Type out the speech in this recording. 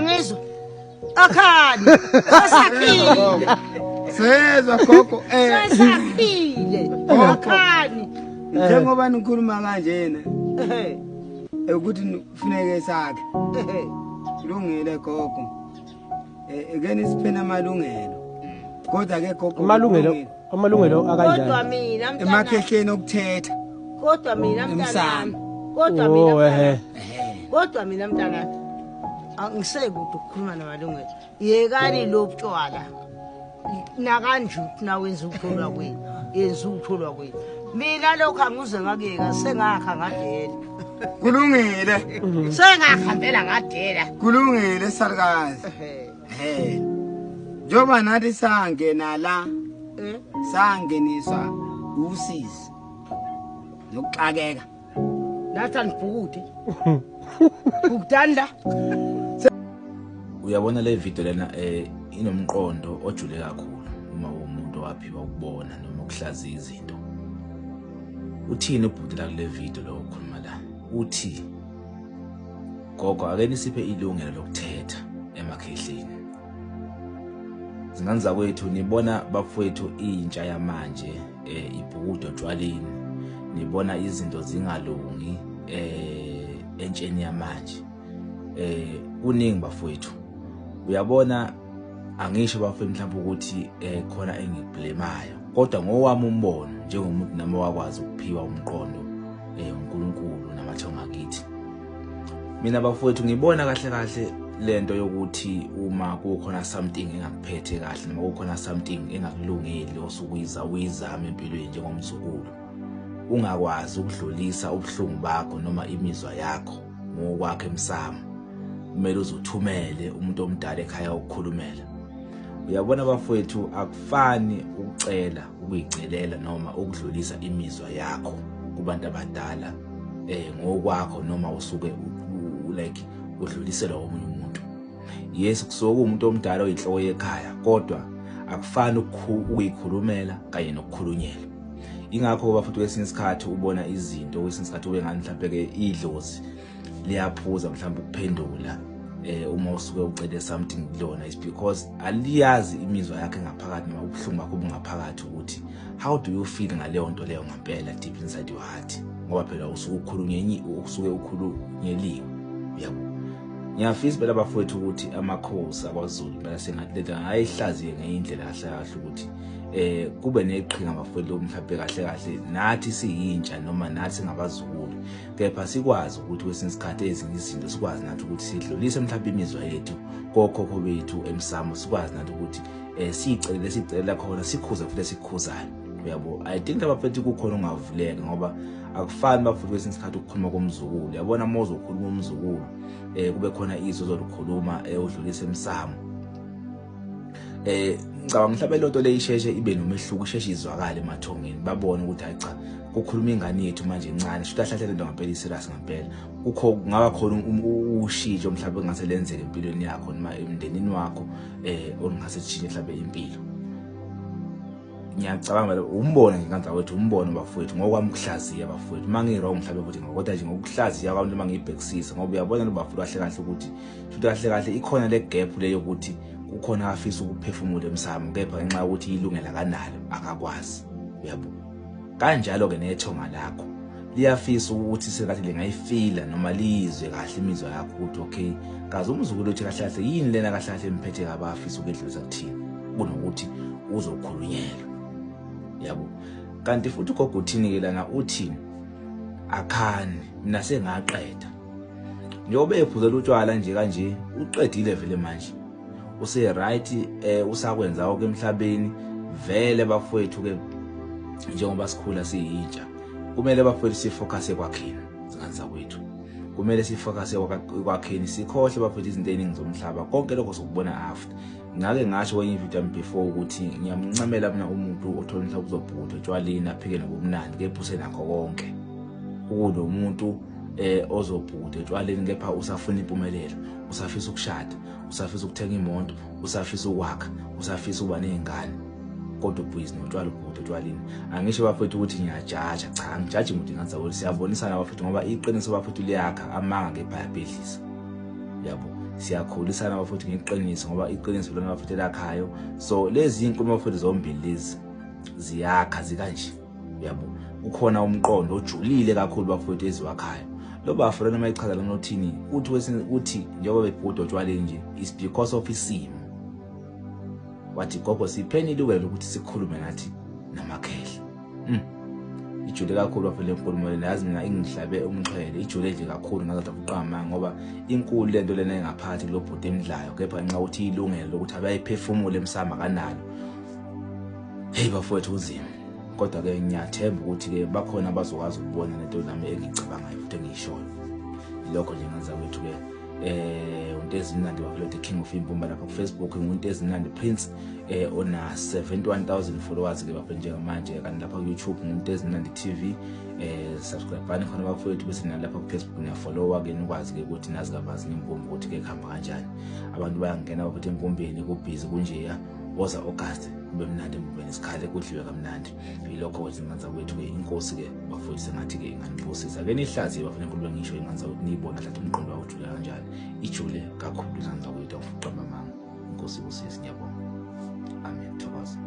Ngizwa. Akhani. Sesakhile. Sezwa gogo eh. Sesakhile. Akhani. Njengoba nikhuluma kanjena. Ukuthi kufuneke sakhe. Kulungile gogo. Eh ake nisiphena amalungelo. Kodwa ke gogo amalungelo amalungelo akanjani? Kodwa mina mntana. Emakhehleni okuthetha. Kodwa mina mntana. Kodwa Oh, mina. ehe. Kodwa mina mntana. Angisekude ukukhuluma namalungelo. Yekani lo butshwala. Nakanje uthi nawenza ukutholwa kwenu. Yenza ukutholwa kwenu. Mina lokho angize ngakuyeka sengakha ngadela. Kulungile. Sengakhambela ngadela. Kulungile salukazi. Ehe. Njengoba nathi sangena la Eh? sangeniswa usizi nokuxakeka. Nathi anibhukude. Ukudanda. Uyabona le video lena inomqondo ojule kakhulu uma umuntu owaphiwa ukubona noma ukuhlaziya izinto. Uthini ubhuti la kule video lo okhuluma la? Uthi gogo ake nisiphe ilungelo lokuthetha emakhehleni. Zingane zakwethu nibona bafowethu intsha yamanje ibhukuda otshwaleni, nibona izinto zingalungi entsheni yamanje. Kuningi bafowethu. Uyabona angisho bafowethu mhlawumbe ukuthi khona engikublemayo, kodwa ngowami umbono njengomuntu nami owakwazi ukuphiwa umqondo uNkulunkulu namathongo akithi. Mina bafowethu ngibona kahle kahle lento yokuthi uma kukhona something engakuphethe kahle noma kukhona something engakulungeli osukuyiza uyizama empilweni njengomzukulu, ungakwazi ukudlulisa ubuhlungu bakho noma imizwa yakho ngokwakhe emsamo, kumele uzuthumele umuntu omdala ekhaya ukukhulumela. Uyabona bafowethu akufani ukucela ukuyicelela noma ukudlulisa imizwa yakho kubantu abadala ngokwakho noma usuke like udluliselwa omunye umuntu. Yes, kusuke kuwumuntu omdala oyinhloko yekhaya, kodwa akufani ukuyikhulumela kanye nokukhulunyelwa. Ingakho bafowethu kwesinye isikhathi ubona izinto, kwesinye isikhathi ube ngani mhlawumbe ke idlozi liyaphuza mhlawumbe ukuphendula uma usuke ucele something kulona, is because aliyazi imizwa yakhe ngaphakathi noma ubuhlungu bakho obungaphakathi ukuthi how do you feel ngaleyo nto leyo ngempela deep inside your heart, ngoba phela usuke ukhulunyenyi usuke ukhulunyeliwe. Uyabo, ngiyafisa phela bafowethu ukuthi amakhosi akwaZulu phela sengathi lento ayihlaziye ngendlela kahle kahle ukuthi kube neqhinga bafowethu mhlawumbe kahle kahle nathi siyintsha noma nathi singabazukulu, kepha sikwazi ukuthi kwesinye isikhathi ezinye izinto sikwazi nathi ukuthi sidlulise mhlawumbe imizwa yethu kokhokho bethu emsamo, sikwazi nathi ukuthi siyicelele siyicelela khona, sikhuze futhi esikhuzayo. Uyabo, I think abafethu kukhona ongavuleka ngoba akufani bafethu kwesinye isikhathi ukukhuluma komzukulu. Uyabona uma uzokhuluma umzukulu kube khona izwi ozolikhuluma udlulise emsamo. Ngicabanga mhlawumbe lonto le isheshe ibe nomehluko, isheshe izwakale emathongeni, babone ukuthi hayi cha kukhuluma ingane yethu manje encane, shuthi ahlahle lento ngempela iserious ngempela. Kukho kungaba khona ushintsho mhlawumbe engase lenzeke empilweni yakho noma emndenini wakho ongase kushintshe mhlawumbe impilo. Ngiyacabanga umbono nje kanza wethu umbono bafowethu ngokwami ukuhlaziya bafowethu, uma ngi-wrong mhlawumbe futhi kodwa nje ngokuhlaziya kwami noma ngiyibhekisisa, ngoba uyabona lo bafowethu kahle kahle ukuthi futhi kahle kahle ikhona le gap le yokuthi kukhona afisa ukuphefumula emsamo, kepha ngenxa yokuthi ilungelo akanalo akakwazi. Uyabo, kanjalo ke nethonga lakho liyafisa ukuthi sengathi lingayifila noma liyizwe kahle imizwa yakho ukuthi okay kaze umzukulu uthi kahle kahle yini lena kahle kahle emphethe kabafisa ukudlulisa kuthina kunokuthi uzokhulunyelwa. Yabo, kanti futhi ugogo uthini ke lana, uthi akhani mina sengaqeda njengoba ephuzela utshwala nje kanje uqedile vele manje use right usakwenza konke emhlabeni vele bafowethu ke njengoba sikhula siyintsha kumele bafowethu sifocus ekwakheni zingane zakwethu, kumele sifocus ekwakheni sikhohle bafowethu izinto eziningi zomhlaba, konke lokho sokubona after. Ngake ngasho kwenye ivideo yami before ukuthi ngiyamncamela mina umuntu othola mhlawumbe uzobhukuda otshwaleni aphike nobumnandi kepha usenakho konke, kunomuntu ozobhukuda otshwaleni kepha usafuna impumelelo, usafisa ukushada, usafisa ukuthenga imoto, usafisa ukwakha, usafisa ukuba nezingane, kodwa ubhizi notshwala ubhukuda otshwaleni. Angisho bafethu ukuthi ngiyajaja, cha angijaji muntu ngathi siyabonisa, siyabonisana bafethu ngoba iqiniso bafethu liyakha, amanga kepha ayabhedlisa. Yabo, Siyakhulisana bafowethu ngeqiniso, ngoba iqiniso lona bafowethu elakhayo. So lezi inkulumo bafowethu zombili lezi ziyakha zikanje, uyabo. Kukhona umqondo ojulile kakhulu bafowethu eziwakhayo. Lo bafo lona mayichaza lona uthini, uthi uthi njengoba bebhuda otshwaleni nje is because of isimo. Wathi gogo sipheni ilungelo lokuthi sikhulume nathi namakhehla. Ijule kakhulu bafo le nkulumo lena, yazi mina ingihlabe umxhwele, ijule nje kakhulu ngazathi akuqama, ngoba inkulu lento lena engaphathi kulo bhuti emdlayo, kepha nxa uthi ilungelo lokuthi abayiphefumule emsamo akanalo. Hey bafowethu kunzima, kodwa ke ngiyathemba ukuthi ke bakhona abazokwazi ukubona lento nami engiyicabangayo futhi engiyishoyo. Ilokho nje ngenza kwethu ke uNtezimnandi bafowethu, the King of Imbumba lapha ku Facebook, nguNtezimnandi Prince ona 71,000 followers ke bafowethu njengamanje, kanti lapha ku YouTube nguNtezimnandi TV. Subscribe khona bafowethu, bese nalapha ku Facebook niyafollowa ke, nikwazi ke ukuthi nazi kabanzi ngembumba ukuthi ke kuhamba kanjani. Abantu bayangena bafowethu embumbeni, kubhizi kunjeya, woza August kube mnandi embumbeni, isikhale kudliwe kamnandi. Yilokho ke ngenza kwethu ke, inkosi ke bafowethu sengathi ke inganibusisa ke, nihlaziye bafuna inkulumo ngisho inganza ukuthi niyibone hlathi umqondo wakho ujule kanjani, ijule kakhulu ngenza kwethu, awuqamba amanga. Inkosi ibusise, ngiyabonga. Amen. Thokoza.